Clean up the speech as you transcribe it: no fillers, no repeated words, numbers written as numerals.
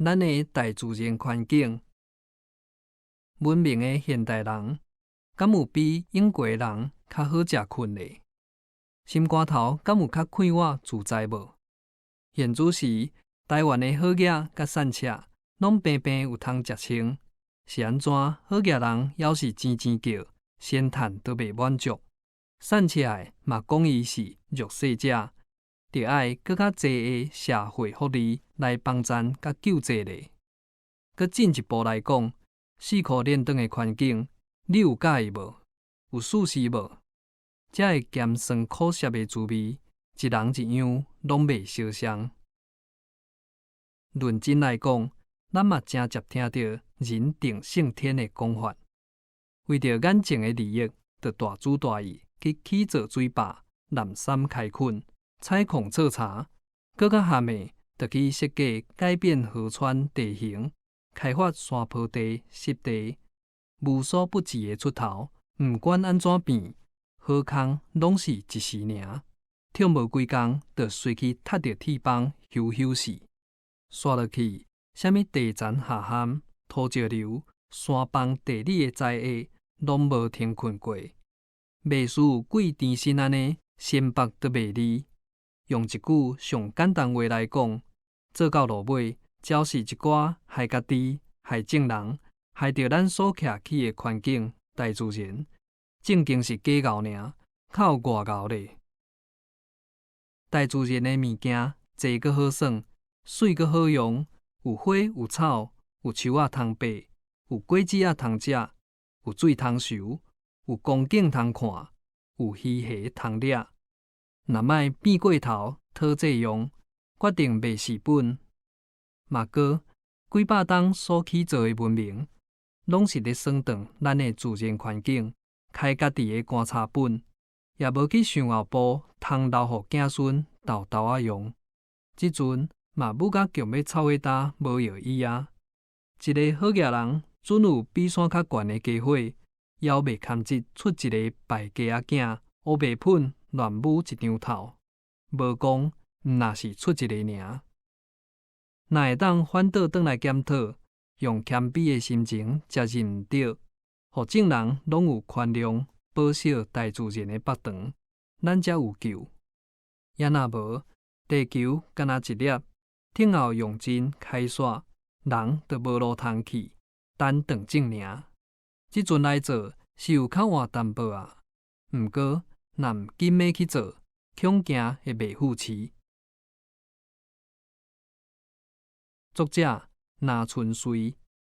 咱的大自然環境，文明的現代人，敢有比英國人較好食睏咧？心肝頭敢有較快活自在無？現此時，台灣的好額佮散赤，攏平平有通食穿，是按怎好額人猶是吱吱叫，先趁都袂滿足？散赤的嘛講伊是弱勢者，著愛閣較濟的社會福利來幫贊佮救濟咧。閣進一步來講，四箍連頓的環境，你有佮意無？有試試無？才會鹹酸苦澀的滋味，一人一樣攏袂相像。論真來講，咱嘛誠捷聽著人定勝天的講法，為著眼前的利益，就大主大意去起造水壩、濫山開墾、採礦採茶，閣較譀的，就去設計改變河川地形、開發山坡地、濕地，無所不至的出頭，毋管按怎變，好康攏是一時爾，痛無幾工，就隨去踢著鐵枋，休休死。煞落去，啥物地層下陷、土石流、山崩地裂的災厄，攏無停睏過。袂輸有鬼纏身按呢，仙縛都袂離。用一句上簡單話來講，做到落尾，只是一寡害家己、害眾人、害著咱所徛起的環境、大自然，正經是假𠢕爾，較有外𠢕咧。大自然的物件濟閣好耍，媠閣好用，有花有草，有樹仔通爬，有果子仔通食，有水通泅，有光景通看，有魚蝦通掠。若莫變過頭討這用，決定袂蝕本。嘛閣幾百冬所起造的文明，攏是咧損斷咱的自然環境，開家己的棺柴本，也無去想後步通留予子孫沓沓仔用。這陣嘛母甲強欲臭彼焦無藥醫啊！一个好額人，準有比山較懸的家伙，猶袂堪得出一个敗家仔囝，烏白噴亂舞一張頭，無講毋若是出一个爾。若會當反倒轉來檢討，用謙卑的心情接認毋著，予眾人攏有寬容，保守大自然的腹腸，咱才有救。抑若無，地球敢若一粒，聽候用盡開煞，人就無路通去，等斷種爾。這陣來做是有較晚淡薄仔，毋過若毋緊欲去做，恐驚會袂赴市。作者：林春穗。